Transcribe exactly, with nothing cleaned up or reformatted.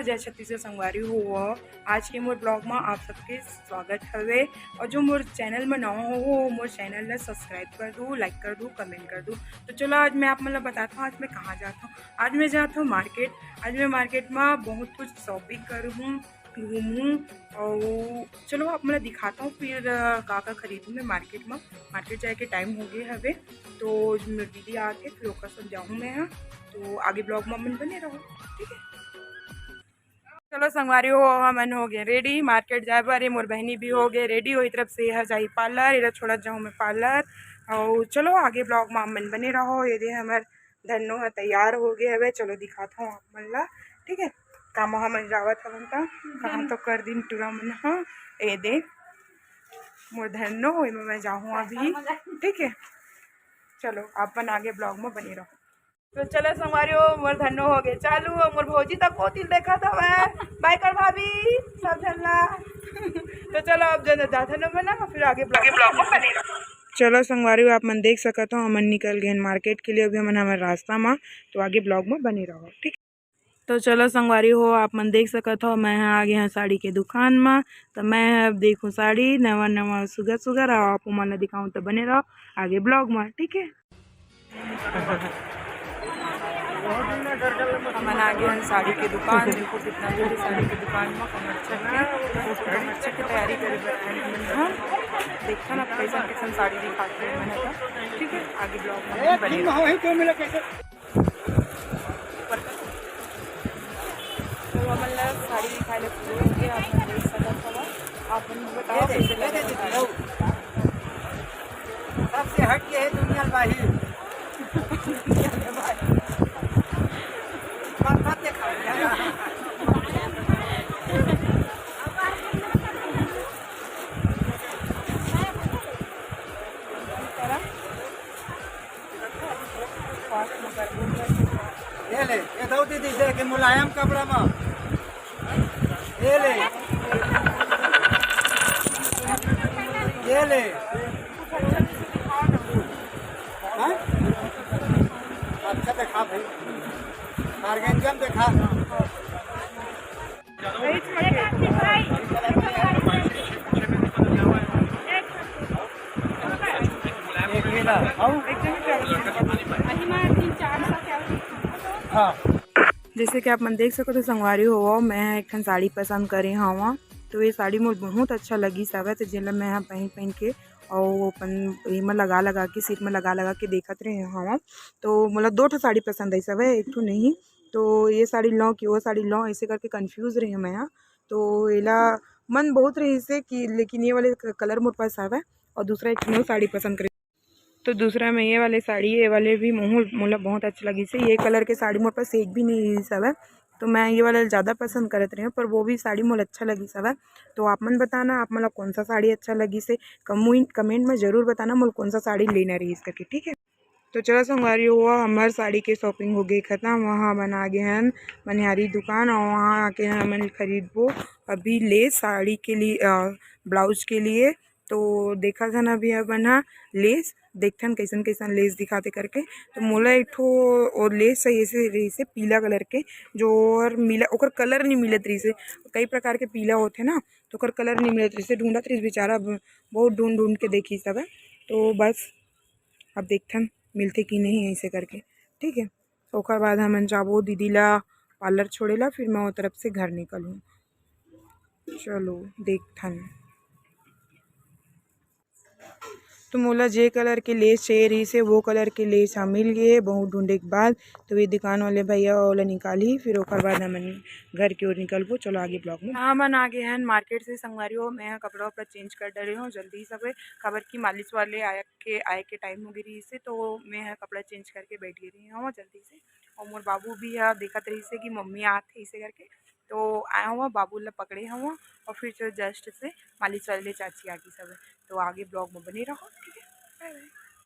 जय छत्तीसगढ़ संगवारी हो, आज के मोर ब्लॉग में आप सबके स्वागत हवे। और जो मोर चैनल में नवा हो, वो मोर चैनल ला सब्सक्राइब कर दू, लाइक कर दू, कमेंट कर दू। तो चलो, आज मैं आप मन ला बताता हूँ आज मैं कहाँ जाता हूँ। आज मैं जाता हूँ मार्केट। आज मैं मार्केट में बहुत कुछ शॉपिंग करूँ, घूमूँ, और चलो आप मन ला दिखाता हूँ फिर अ, का का खरीदूँ मैं मार्केट में। मार्केट जाए के टाइम हो गए हवे, तो मेर दीदी आके फिर ओकर संग जाहूँ मैं ह। तो आगे ब्लॉग में मन बने रहो, ठीक है। चलो संगवारी हो, हमन हो गए रेडी मार्केट जाए बर। ये मोर बहनी भी हो गए रेडी, वही तरफ से यह जाही पार्लर, एला छोड़त जाहूँ मैं पार्लर। और चलो आगे ब्लॉग में मन बने रहो। ये दे हमर धन्नो ह तैयार हो गए हवे, चलो दिखात हूँ आप मन ला, ठीक है। कामा हमन जावत हवन त कहाँ तो कर दिन टूरा मन ह। ए दे मोर धन्नो, एमे मैं जाहूँ अभी, ठीक है। चलो आप मन आगे ब्लॉग में बने रहो। तो चलो संगवारी हो, मोर धन्नो हो गए चालू, और मोर भौजी तक को तिल देखा था वह बाय कर भाभी सब झन ला। तो चलो अब जन जाथे न मैं ना, फिर आगे ब्लॉग में बने रहो। चलो संगवारी हो, आप मन देख सकत हो, हमन निकल गए मार्केट के लिए। अभी हमन हमारे रास्ता में, तो आगे ब्लॉग में बने रहो, ठीक। तो चलो संगवारी हो, आप मन देख सकत हो, मैं ह आ गए हूँ साड़ी के दुकान में। तो मैं ह अब देखूँ साड़ी नवा नवा सुगर सुगर, और आप मन ला दिखाऊँ, तो बने रहो आगे ब्लॉग में, ठीक है। हमन आ गए हैं साड़ी के दुकान। देखो कितना भीड़ है साड़ी के दुकान में। कमरछठ के, कमरछठ की तैयारी करे बर आए हैं हमन। देखथन अब कैसन कैसन साड़ी दिखाते हैं मैंने तो, ठीक है। आगे ब्लॉग में बने रहो। तो हमन ला साड़ी दिखाए ला शुरू हो गया, आप मन देख सकत हवा। आप मन बताओ कैसे लग रहा है। सबसे हट के है दुनिया बाहिर। ये ले, ये दो दीदी दे के मुलायम कपड़ा में। ये ले, ये ले। हाँ? अच्छा देखा भाई, ऑर्गेंजा में देखा। जैसे कि आप मन देख सकत हो संगवारी हो, मैं एक ठन साड़ी पसंद करे हवा, तो ये साड़ी मोर बहुत अच्छा लगिस हवय, तो जेला मैं ह पहन पहन के अउ अपन एमा लगा लगा के, सिर में लगा लगा के देखत रहे हवा। तो मोला दो ठो साड़ी पसंद आइस हवय, एक ठो नहीं। तो ये साड़ी लौं कि वो साड़ी लौं, ऐसे करके कंफ्यूज रहे मैं ह। तो एला मन बहुत रहिस हे कि, लेकिन ये वाले क-, कलर मोर पास हवय और दूसरा एक ठो साड़ी पसंद करे। तो दूसरा में ये वाले साड़ी, ये वाले भी मोहू-, मोला बहुत अच्छा लगिस हे। ये कलर के साड़ी मोर पास एक भी नहीं रहिस हवय, तो मैं ये वाला ज़्यादा पसंद करत रहे हूँ, पर वो भी साड़ी मोला अच्छा लगिस हवय। तो आप मन बताना, आप मन ला कौन सा साड़ी अच्छा लगिस हे, कमुइन-, कमेंट में ज़रूर बताना मोला कौन सा साड़ी लेना रहिस करके, ठीक है। तो चलो संगवारी हो, हमर साड़ी के शॉपिंग हो गई खत्म। वहाँ हमन आ गए हन मनिहारी दुकान और वहाँ आके हमन खरीदबो अभी लेस साड़ी के लिए, अ, ब्लाउज के लिए। तो देखत हन अभी हमन ह लेस, देखथन कैसन कैसन लेस दिखाते करके। तो मोला एक ठो और लेस चाहिए से रहिस हे पीला कलर के, जो और मिला, ओकर कलर नहीं मिलत रहिस हे। कई प्रकार के पीला होथे ना, तो ओकर कलर नहीं मिलत रहिस हे, ढूंढत रहिस बेचारा, ब-, बहुत ढूंढ ढूंढ के देखिस हवय। तो बस अब देखथन मिलथे कि नहीं ऐसे करके, ठीक है। ओकर बाद हमन जाबो दीदी ला पार्लर छोड़े ला, फिर मैं वो तरफ से घर निकलूँ। चलो देखथन। तो मोला जे कलर के लेस चाहिए रहिस हे, वो कलर के लेस ह मिल गए हे, बहुत ढूंढे के बाद। तो ये दुकान वाले भैया ओला निकाली, फिर ओकर बाद हमन घर की ओर निकलबो। चलो आगे ब्लॉग में। हमन आ गए हन मार्केट से संगवारी हो, मैं ह कपड़ा वपड़ा चेंज कर डरे हूँ जल्दी से, काबर कि मालिश वाले आए के, आए के टाइम हो गई रहिस हे, तो मैं ह कपड़ा चेंज करके बैठ गई रही हूँ जल्दी से। और मोर बाबू भी ह देखत रहिस हे कि मम्मी आत हे इसे करके, तो आए हुआ बाबू ला पकड़े हुआ और फिर जो जस्ट से मालिश वाले चाची आ गई सब। तो आगे ब्लॉग में बने रहो, ठीक है, बाय बाय।